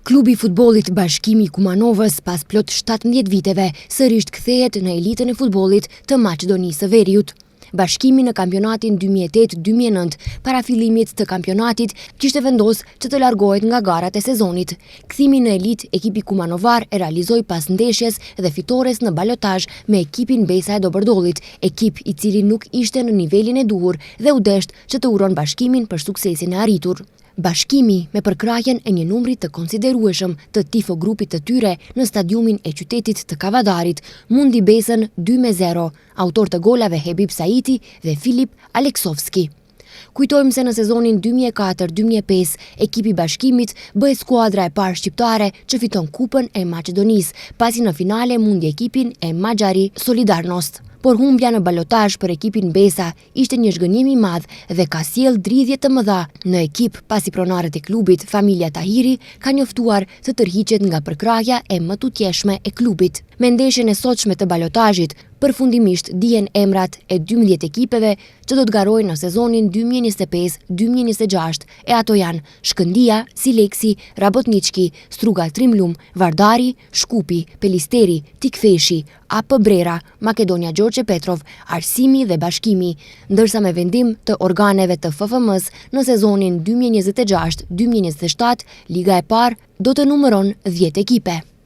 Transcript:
Klubi i futbollit Bashkimi i Kumanovës pas plot 17 viteve sërisht kthehet në elitën e futbollit të Maqedonisë së Veriut. Bashkimi në kampionatin 2008-2009 para fillimit të kampionatit kishte vendos që të largohet nga garat e sezonit. Kthimin në elitë ekipi kumanovar e realizoi pas ndeshjes dhe fitores në balotazh me ekipin Besa e Dobërdollit, ekip i cili nuk ishte në nivelin e duhur dhe u desht që të uron Bashkimin për suksesin e arritur. Bashkimi, me përkrahjen e një numri të konsiderueshëm të tifo grupit të tyre në stadiumin e qytetit të Kavadarit, mundi Besën 2-0, autor të golave Hebib Saiti dhe Filip Aleksovski. Kujtojmë se në sezonin 2004-2005, ekipi Bashkimit bëhet skuadra e parë shqiptare që fiton Kupën e Maqedonisë, pasi në finale mundi ekipin e Maxhari Solidarnost. Por humbja në balotazh për ekipin Besa ishte një zhgënjim i madh dhe ka sjellë dridhje të mëdha në ekip pasi pronarët e klubit, familja Tahiri, ka njoftuar të tërhiqet nga përkrahja e mëtutjeshme e klubit. Me ndeshjen e sotshme të balotazhit, përfundimisht dihen emrat e 12 ekipeve që do të garojnë në sezonin 2025-2026 e ato janë Shkëndija, Sileksi, Rabotniçki, Struga Trimlum, Vardari, Shkupi, Pelisteri, Tikveshi, AP Brera, Makedonia Gjorçe Petrov, Arsimi dhe Bashkimi, ndërsa me vendim të organeve të FFM-s në sezonin 2026-2027, Liga e parë do të numëron 10 ekipe.